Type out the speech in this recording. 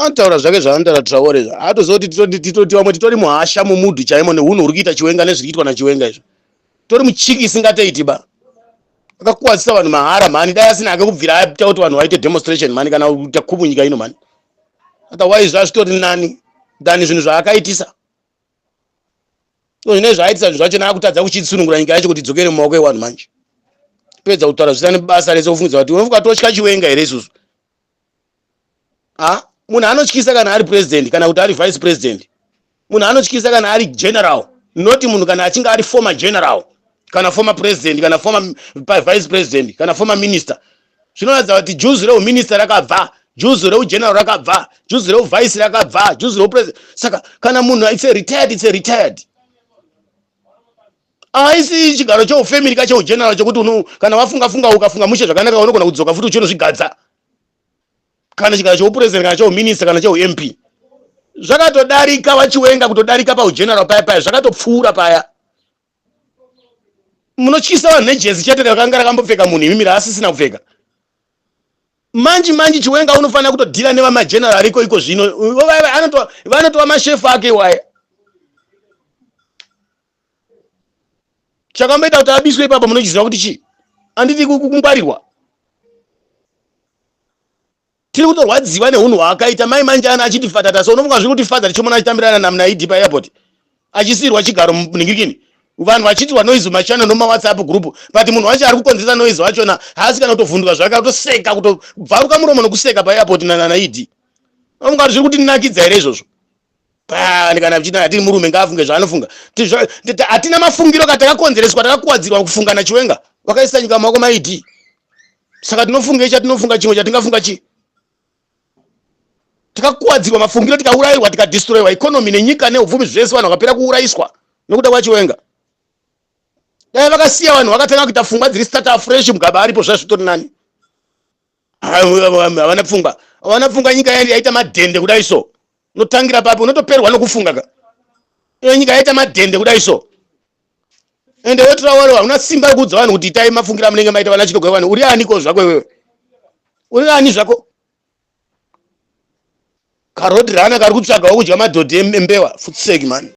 Anotaura zvake zvaanotaura Traore izvo. Haatoziva kuti titoti titoti vamwe titori muhasha mumudhu chaimo nehunhu huri kuita Chiwenga nezviri kuitwa naChiwenga izvo. Tori muchiki isingatoiti ba. Akakuwadzisa vanhu mahara mhani dai asina hake kubvira aita kuti vanhu vaite demonstration mhani kana kuita kubu nyika ino mhani. Otherwise zvazvitori nani than zvinhu zvaakaitisa. So zvine zvaaitisa zvinhu zvacho naakutadza kuchisunungura nyika yacho kuti idzokere mumaoko ewanhu manje. Pedza kutaura zvisina nebasa rese kufungidza kuti unofunga totya Chiwenga here isusu? Ha? Munhu anotyisa kana ari president kana kuti ari vice president. Munhu anotyisa kana ari general, not munhu kana achinge ari former general kana former president kana former vice president kana former minister. Zvinoratidza kuti juzi reuminister rakabva, juzi reugeneral rakabva, juzi reuvice rakabva, juzi reupresident. Saka kana munhu it's a retired, it's a retired. Haisi chigaro cheufamily ka cheugeneral chekuti uno kana wafunga funga ukafunga mushe zvakanaka unogona kudzoka futi uchinozvigadza. Kana chigaro cheupresident kana cheuminister kana cheuMP. Zvakatodarika vaChiwenga kutodarika paugeneral paya paya zvakatopfuura paya. Munotyisa vanhu nejezi chete rakanga rakambopfeka munhu imimi raasisina kupfeka. Manji manji Chiwenga unofanira kutodhila nevamageneral ariko iko zvino. Vanotova mashefu ake iwaya. Chakamboita kuti abiswe ipapa munochiziva kuti chii? Handiti kungwarirwa. Tiri kutorwadziwa nehunhu hwaakaita mai manjana achiti fatata so unofunga zviri kuti father tichimona achitambirana namnaidi paairport achisiirwa chigaro munhingirikini vanhu vachiitirwa noise machannel nomawhatsapp group but munhu wacho ari kukonzeresa noise wachona haasi kana kutovhunduka zvake kutoseka kutobvaruka muromo nokuseka paairport nanaidi unofunga kuti zviri kutinakidza here izvozvo Pani kana vachiti hatiri murume ngaafunge zvaanofunga. Hatina mafungiro ka takakonzereswa takakuwadzirwa kufunga naChiwenga. Vakaisa nyika mumaoko maED. Saka tinofunga chatinofunga chimwe chatingafunga chii? Takakuwadzirwa mafungiro tikaurayirwa tikadestroyiwa economy nenyika neupfumi zvese vanhu vakapera kuurayiswa nokuda kwaChiwenga. Dai vakasiya vanhu vakatanga kuita pfungwa dziri start afresh Mugabe aripo zvazvitori nani. Havana pfungwa. Havana pfungwa nyika yaita madhende kudai so. Unotangira papi unotoperwa nokufunga ka. Iyo nyika yaita madhende kudai so. Ende wetura waro hauna simba rekuudza vanhu kuti itai mafungira amunenge maita vana chitogwa vanhu. Uri aniko zvako iwewe? Uri ani zvako? Karodi rana kari kutsvagawo kudya madhodhi embewa. Futseki mani.